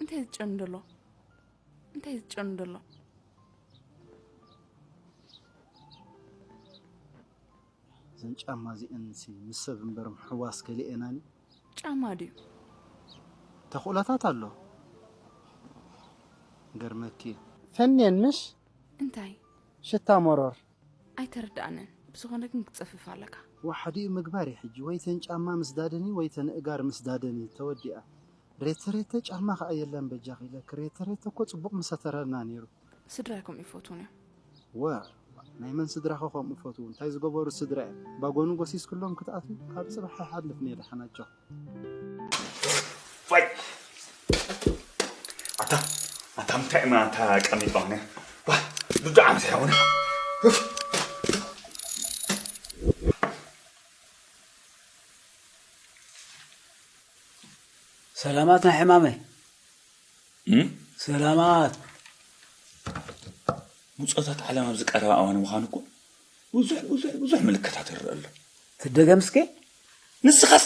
እንታይ ዝጨኑ ዘሎ? እንታይ ዝጨኑ ዘሎ? እዘን ጫማ እዚአንሲ ምስ ሰብ እምበር ምሕዋስ ከሊኤናኒ። ጫማ ድዩ? ተኽእሎታት ኣሎ። ገርመኪ። ፈንየን ምሽ? እንታይ? ሽታ መሮር። ኣይተረዳእንን። ብዝኾነ ግን ክትጸፍፍ ኣለካ። ዋሓዲኡ ምግባር እዩ ሕጂ። ወይ ተን ጫማ ምስ ዳደኒ ወይ ተን እጋር ምስ ዳደኒ ተወዲኣ። ሬተ ሬተ ጫማ ከኣ የለን በጃኺ ኢለኪ። ሬተ ሬተ እኮ ጽቡቕ ምሰተረና ነይሩ። ስድራይ ከምኡ ይፈትዉን እዮም። ወ ናይ መን ስድራኸ ከምኡ ፈትዉ? እንታይ ዝገበሩ ስድራ እዮም? ባጎኑ ጎሲስክሎም ክትኣትዉ ካብ ጽባሕ ይሓልፍ ነይሩ ሓናጆ። ፋይ ኣታ ኣታ ምንታይ እማ ኣታ ቀሚጦ ነ ዋ ዱዱዓም ዝኸውን ሰላማት ናይ ሕማመይ። ሰላማት። ምጾታት ዓለም ኣብዚ ቀረባ እዋን ምዃኑ እኮ ብዙሕ ብዙሕ ብዙሕ ምልክታት ይረአ ኣሎ። ትደገም እስኪ። ንስኻስ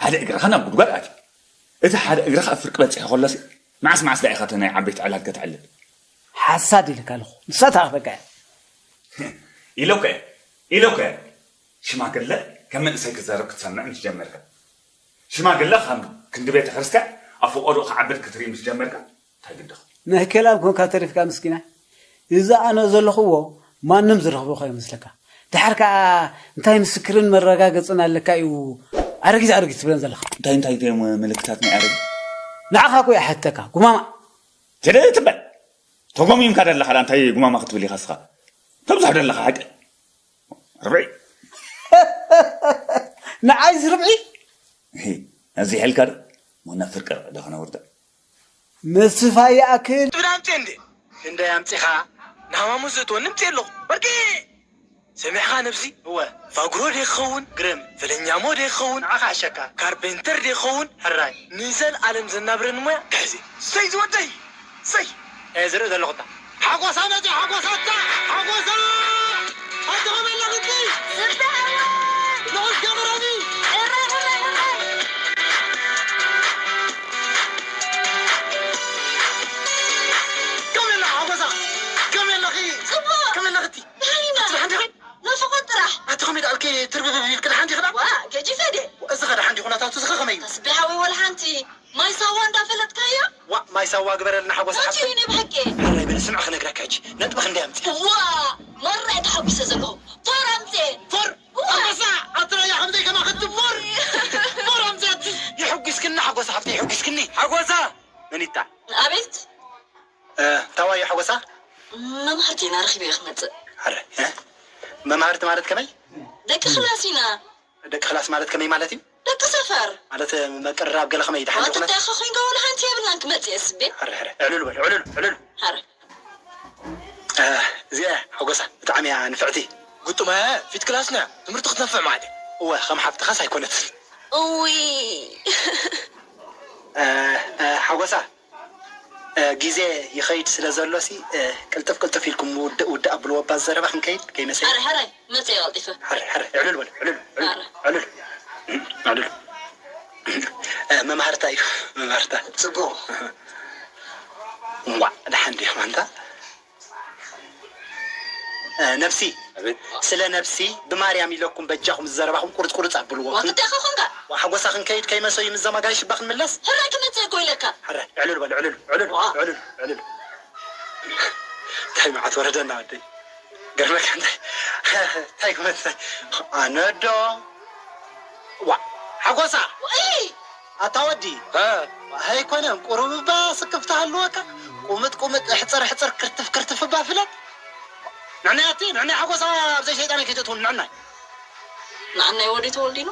ሓደ እግርኻ ናብ ጉድጓድ ኣትዩ፣ እቲ ሓደ እግርኻ ኣብ ፍርቂ በጺሑ ከሎሲ መዓስ መዓስ ደኣ ኢኻ እቲ ናይ ዓበይቲ ዕላል ከተዕልል? ሓሳድ ኢልካ ኣለኹ። ንሳ ተኣኽበካ እያ። ኢለውከ እየ ኢለውከ እየ። ሽማግለ ከም መንእሰይ ክዛረብ ክትሰምዕ ምስ ጀመርካ ሽማግለ ከም ክንዲ ቤተ ክርስቲያን ኣብ ፈቆዶ ክዓብድ ክትርኢ ምስ ጀመርካ እንታይ ግድኻ? ናይ ከላም ኮንካ ተሪፍካ ምስኪና። እዚ ኣነ ዘለኽዎ ማንም ዝረኽቦ ከይመስለካ። ድሓር ከኣ እንታይ ምስክርን መረጋገጽን ኣለካ እዩ ኣረጊት ኣረጊት ትብለን ዘለኻ? እንታይ እንታይ እዮም ምልክታት ናይ ኣረጊት? ንዓኻ እኮ ይሓተካ ጉማማ። ጀደ ትበል ተጎሚምካ ደለኻ ዳ እንታይ ጉማማ ክትብል ኢኻ እስኻ? ተብዝሕ ደለኻ ሓቂ። ርብዒ ንዓይ ዝርብዒ እዚ ሕልካ ዶ ሞና ፍርቂ ርዕ ዶ ከነውርዳ ምስፋ ይኣክል ትብል ኣምፅእ እንዴ ክንደይ ኣምፂኻ ንሃማሙ ዝእትወኒ ምፅእ ኣለኹ በርቂ ሰሚዕኻ ነብሲ እወ ፋጉሮ ዶ ይኸውን ግርም ፍለኛሞ ዶ ይኸውን ንዓኻ ኣሸካ ካርፔንተር ዶ ይኸውን ሕራይ ንዘልኣለም ዘናብረኒ ሞያ ክሕዚ ሰይ ዝወደይ ሰይ እየ ዝርኢ ዘለኹ እታ ሓጎሳ መፂ ሓጎሳ እታ ሓጎሳ ኣትኸመላ ግዲ ንዑስ ገበረኒ ከመይ ኣለኻ ሓጎሳ ከመይ ኣለኺ ከመይ ኣለኽቲ ደሓን ኢና ደሓን ዲኺ ናፍቖት ጥራሕ ኣቲ ከመይ ደኣልኪ ትርብብብ ኢልኪ ደሓን ዲኺ ደኣ ዋ ገጂፈ ድየ እዚ ኸ ደሓን ዲኹ ናታቱ እዚ ኸ ከመይ እዩ ተስቢሓዊ ወላ ሓንቲ ማይ ሳዋ እንዳፈለጥካዮ? ዋ ማይ ሳዋ ግበረልና ሓጎስ ሓፍተይ። ኣንቺ ብሓቂ። ሕራይ በሊ ስምዒ ክነግረካ ሕጂ ነጥቢ ክንደይ ኣምፅእ? ዋ ማራ እየ ተሓጒሰ ዘለኹ። ፎር ኣምፅእ። ፎር ኣንበሳ ኣትራያ ከምዘይ ከማኸቲ ፎር ፎር ኣምፅእ ኣቲ። የሕጒስክኒ ሓጎስ ሓፍተይ የሕጒስክኒ። ሓጎሳ መኒታ። ኣቤት። ታዋዩ ሓጎሳ። መምሃርቲ ኢና ረኺበ እየ ክመፅእ። ሕራይ መምሃርቲ ማለት ከመይ? ደቂ ክላስ ኢና። ደቂ ክላስ ማለት ከመይ ማለት እዩ? ደቂ ሰፈር። ማለት መቅርራብ ገለ ከመይ ድሓን ዋተ ድኹነት? እንታይ ኢኻ ኮይንካ ወላ ሓንቲ የብልናን ክመጽእ እየ ስቤ። ሕረ ሕረ ዕሉል በል ዕሉል ዕሉል። ሕረ። እዚኣ ሓጎሳ ብጣዕሚ እያ ንፍዕቲ። ግጡማ እያ ፊት ክላስና ትምህርቲ ክትነፍዕ ማለት እዩ። እወ ከም ሓፍትኻስ ኣይኮነትን። እውይ። ሓጎሳ ግዜ ይኸይድ ስለ ዘሎ ሲ ቅልጥፍ ቅልጥፍ ኢልኩም ውድእ ውድእ ኣብልዎ እባ ዘረባ ክንከይድ ከይመሰ ኣረ ሕራይ መፀ ቀልጢፈ ሕረ ሕረ ዕልል በሉ ዕልል ዕልል ዕልል ዕልል መምሃርታ እዩ መምሃርታ ፅቡቅ ዋዕ ደሓን ዲኹም ኣንታ ነብሲ ስለ ነብሲ ብማርያም ኢለኩም በጃኹም ዝዘረባኹም ቁርፅ ቁርፅ ኣብልዎ ዋክልቴኻ ኾንካ ሓጎሳ ክንከይድ ከይመሰዩ ምዘም ኣጋይሽ እባ ክንምለስ ሕራይ ክመፅእ እኮ ኢለካ ሕረ ዕልል በሉ ዕልል ዕልል ዕልል ዕልል እንታይ መዓት ወረደና ወደይ ገርመካ እንታይ እንታይ ክመፅእ ኣነ ዶ ዋ ሓጎሳ ኣታ ወዲ ኣይኮነን ቁሩብ እባ ስክፍታ ሃልወካ ቁምጥ ቁምጥ ሕፅር ሕፅር ክርትፍ ክርትፍ እባ ፍለጥ ንዕናይ ኣቲ ንዕናይ ሓጎሳ ኣብዘይ ሸይጣን ከይተትውን ንዕናይ ንዓናይ ወዲ ተወልዲኑ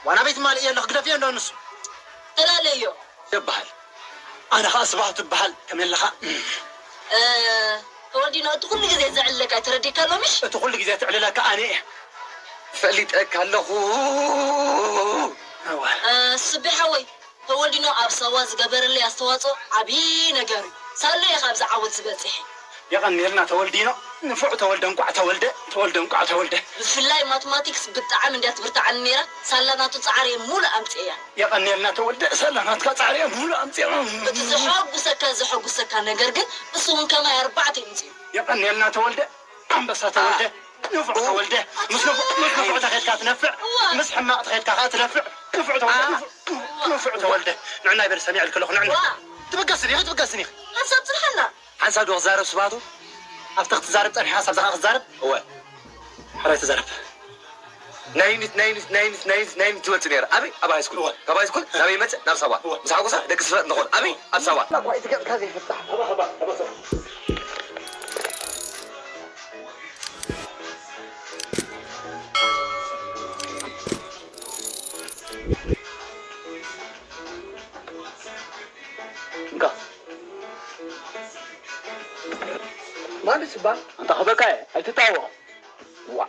ዋና ቤት ማልእ የለኽ ግደፍዮ እንዶ ንሱ ተላለዮ ይበሃል ኣነ ከዓ ስባህ ትበሃል ከመይ ኣለኻ ተወልዲኖ እቲ ኩሉ ግዜ ዘዕልለካ ተረዲካ ኣሎ ምሽ እቲ ኩሉ ግዜ ትዕልለካ ኣነ እየ ፈሊጠካ ኣለኹ ስቤ ሓወይ ተወልዲኖ ኣብ ሳዋ ዝገበረለይ ኣስተዋፅኦ ዓብዪ ነገር እዩ። ሳሎ እየ ካብዚ ዓወት ዝበፅሐ። የቐንየልና ተወልዲኖ። ንፉዕ ተወልደ፣ እንቋዕ ተወልደ። ተወልደ፣ እንቋዕ ተወልደ። ብፍላይ ማትማቲክስ ብጣዕሚ እንድያ ትብርትዓኒ ነይራ። ሳላ ናቱ ጻዕሪ እየ ሙሉእ ኣምጺኤያ። የቐንየልና ተወልደ፣ ሳላ ናትካ ጻዕሪ እየ ሙሉእ ኣምጺኤ። እቲ ዘሐጉሰካ፣ ዘሐጉሰካ ነገር ግን እሱ እውን ከማይ ኣርባዕተ ይምጽኡ። የቐንየልና ተወልደ፣ ኣንበሳ ተወልደ፣ ንፉዕ ተወልደ። ምስ ንፉዕ፣ ምስ ንፉዕ ተኸድካ ትነፍዕ፣ እዋ። ምስ ሕማቕ ተኸድካ ከኣ ትነፍዕ። ንፉዕ ተወልደ፣ ንፉዕ፣ ንፉዕ ተወልደ። ንዕና ይበል ሰሚዐ ልክለኹ፣ ንዕና። ዋ። ትብገስን ኢኺ፣ ትብገስን ኢኺ። ሓንሳብ ጽንሓና። ሓንሳብ ዶ ክዛረብ ስባቱ? ኣብቲ ክትዛረብ ጸኒሕካ፣ ሳብዚ ከኣ ክትዛረብ? እወ። ሕራይ ተዛረብ። ናይኒት፣ ናይኒት፣ ናይኒት፣ ናይኒት፣ ናይኒት ትወጽእ ነይራ። ኣበይ? ኣብ ሃይስኩል። እወ። ካብ ሃይስኩል ናበይ ይመጽእ? ናብ ሳዋ። እወ። ምስ ሓጎሳ ደቂ ስፍራ እንትኾን። ኣበይ? ኣብ ሳዋ። እኳ እቲ ገጽካ ዘይፍታሕ። ሃባ፣ ሃባ፣ ሃባ፣ ሃባ። እንካ። ማለት ስባ ኣንታ ክበካ እየ፣ ኣይትታወቕ። ዋ።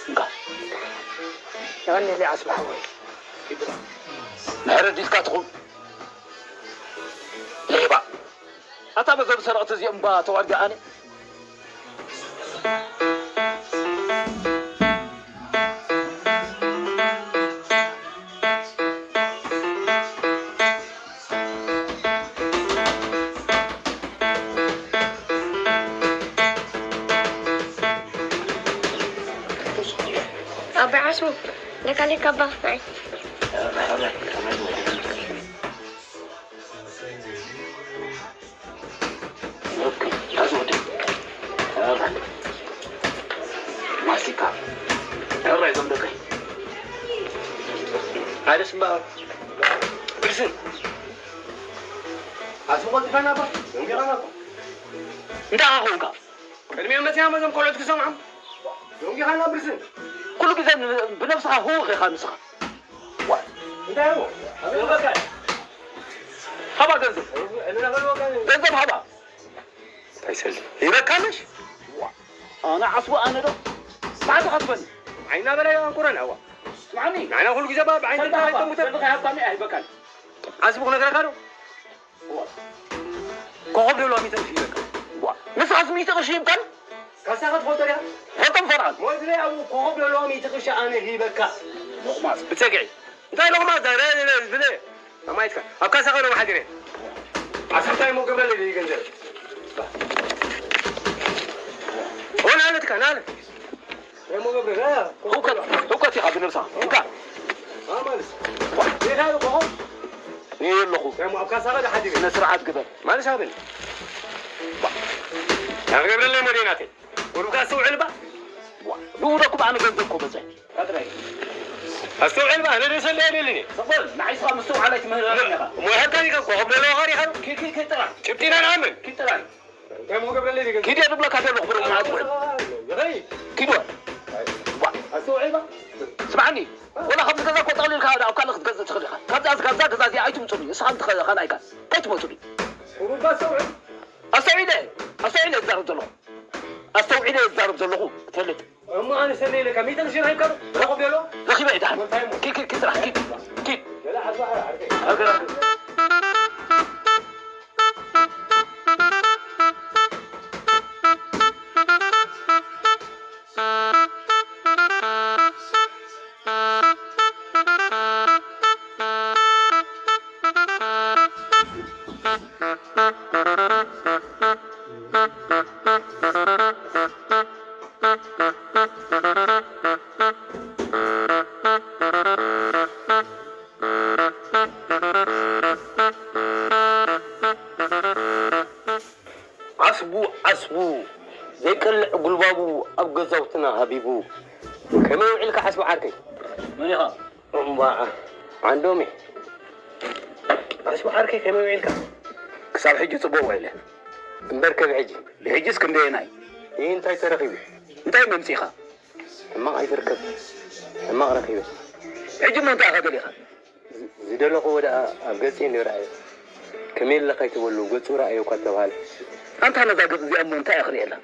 እንካ። የቐንየለይ ዓስቢ ሓወይ። ምሕረት ዲስካ ትኹን። ሌባ። ኣታ በዞም ሰረቕቲ እዚኦም እባ ተዋርዲ ኣነ። ኣቦይ ዓስቡ፣ ደቃ ሊካ ኣባ፣ ናይ። ኦኬ፣ ያዝ ወደ። ማስቲካ። ያራ ይዘም ደቀይ። አይደስ ባ። ብርስን። ኣስቆጥፈና ባ። እንዲኻ ባ። እንዳ ኾንካ። ቅድሚኦም መጺኦም እዞም ቆልዑት ክሰምዖም። ደንጊኻና ብርስን። ኩሉ ግዜ ን-፣ ብነብስኻ ህውኽ ኢኻ ንስኻ። ዋ። እንታይ እሞ? ኣበይ በቃ? ሃባ ገንዘብ። እነናበል በቃ። ገንዘብ ሃባ። እንታይ ሰልዲ? ይበካ ምሽ? ዋ። ኣነ ዓስቡ ኣነ ዶ? ባዕልኻ ትበኒ። ዓይና በላይ ኣንቁረን፣ ኣዋ። ስማዕኒ። ንዓና ኩሉ ግዜ ባ-፣ ብዓይኒ ሰልዲ ሃባ። ኣይተሙተን። ሰልዲ ሃባኒ ኣይበቃን። ዓስቡ ክነግረካ ዶ? ኮኾብ ደልዋ ሚእቲ ቅርሺ ይበካ። ዋ፣ ንስኻስ ሚእቲ ቅርሺ ይብካን? ካሳኻ ትፈልጦ ዲኻ? ፈልጦም ፈርዓን። ሞት ለይ ኣብኡ ኮኾብ ደልዋ ሚእቲ ቅርሺ ኣነ ይበካ። ሎቕማጽ፣ ብጸግዒ። እንታይ ሎቕማጽ? ዳ-፣ ዳ-፣ ዳ-፣ ዳ-፣ ዝለ-፣ ኣማይትካ። ኣብ ካሳኻ ዶ መሓዲረ? ዓሰርታይ ሞ ገብረለይ ገንዘብ። ሆን ኣለትካ፣ ናለ። ህውከት፣ ህውከት ኢኻ ብነብስኻ። እንካ። እኔ ኣለኹ። ስነ ስርዓት ግበር። ማለት ኣበል። ገብረለይ ሞዴናተይ። ቁሩብካ ኣስተውዕል ባ። ዋ፣ ብኡ ደኩ ብኣነ ገንዘብ ኮ በዘ። ኣስተውዕል ባ፣ ኣነ ደሰለ የብልኒ። ጽቡል፣ ንዓይ ስኻ ምስትውዓል ኣይትምህረኒ ኢኻ። ሞያካ ዲኻ፣ ኮኸብ ዘለዋ ዲኻ። ኪ፣ ኪ፣ ኪ ጥራሕ። ጭብጢና ንኣምን። ኪ ጥራሕ። እንታይ ሞ ገብረለይ ዲገ? ኪድ የብለካ ዘሎ ክብሮ መዓት ወይ። ይኸይ። ኪድ ወይ። ዋ። ኣስተውዒልካ? ስምዓኒ። ወላ ካብዚ ገዛ እኮ ጠቕሊልካ ኣብ ካልእ ክትገዝእ ትኽእል ኢኻ። ካብዛ፣ ካብዛ ገዛ እዚኣ ኣይትምጹኒ። ንስኻ እንተ ኸ-፣ ካልኣይካ። እንታይ ትመጹኒ? ቁሩብ ኣስተውዕል። ኣስተውዒለ፣ ኣስተውዒለ እዛረብ ዘለኹ። ኣስተውዒለ እዛረብ ዘለኹ። ትፈልጥ። እሞ ኣነ ሰለይ ኢለካ፣ ሚእቲ ቅርሺ ረኺብካ ዶ? ረኹብ የሎ? ረኺበ እየ ደሓን። እንታይ እሞ? ኪድ፣ ኪድ፣ ኪድ ጥራሕ፣ ኪድ፣ ኪድ። ገለ ዓርኪ፣ ዓርኪ። ኣገ-፣ ዓስቡ ዓስቡ ዘይቀልዕ ጉልባቡ ኣብ ገዛውትና ሃቢቡ። ከመይ ውዒልካ ዓስቡ ዓርከይ? መን ኢኻ? እምባዓ ዓንዶም እዩ። ዓስቡ ዓርከይ ከመይ ውዒልካ? ክሳብ ሕጂ ጽቡቕ ውዒለ። እምበር ከብ ሕጂ? ብሕጂስ ክንደየናይ? ይህ እንታይ ተረኺቡ? እንታይ መምጺኻ? ሕማቕ ኣይትርከብ። ሕማቕ ረኺበ። ሕጂ እሞ እንታይ ኢኻ ደሊኻ? ዝ-፣ ዝደለኽዎ ደኣ ኣብ ገጽ እንድዩ ረኣዮ። ከመይ ኣለኻ ኣይትበሉ፣ ገጹ ረኣዮ እኳ ተባህለ። ኣንታ ነዛ ገጽ እዚኣ እሞ እንታይ እያ ክርእየላ?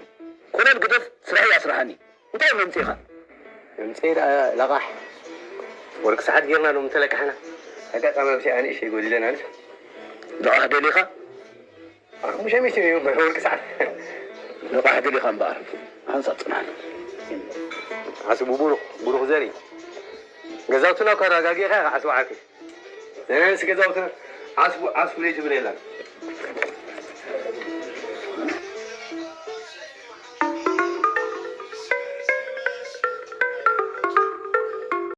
ኮነ ግደፍ፣ ስራሐይ ኣስርሓኒ። እንታይ መምጺኻ? መምጺኤ ደኣ ለቓሕ። ወርቂ ሰዓት ጌርና ሎሚ ተለቃሕና። ኣጋጣሚ ኣብዚኣ ንእሽተይ ጎዲለና ንሳ። ለቓሕ ደሊኻ? ሙሸ ሚስት እዩ በወርቂ ሰዓት። ንቕሓት ዲኻ እምበኣር ሓንሳብ ጽናሕ። ዓስቡ ብሩኽ ብሩኽ ዘርኢ ገዛውትና እኳ ኣረጋጊእካ ኢኻ ዓስቡ ዓርኪ። ዘናንስ ገዛውትና ዓስቡ ዓስቡ ለይትብል የላን።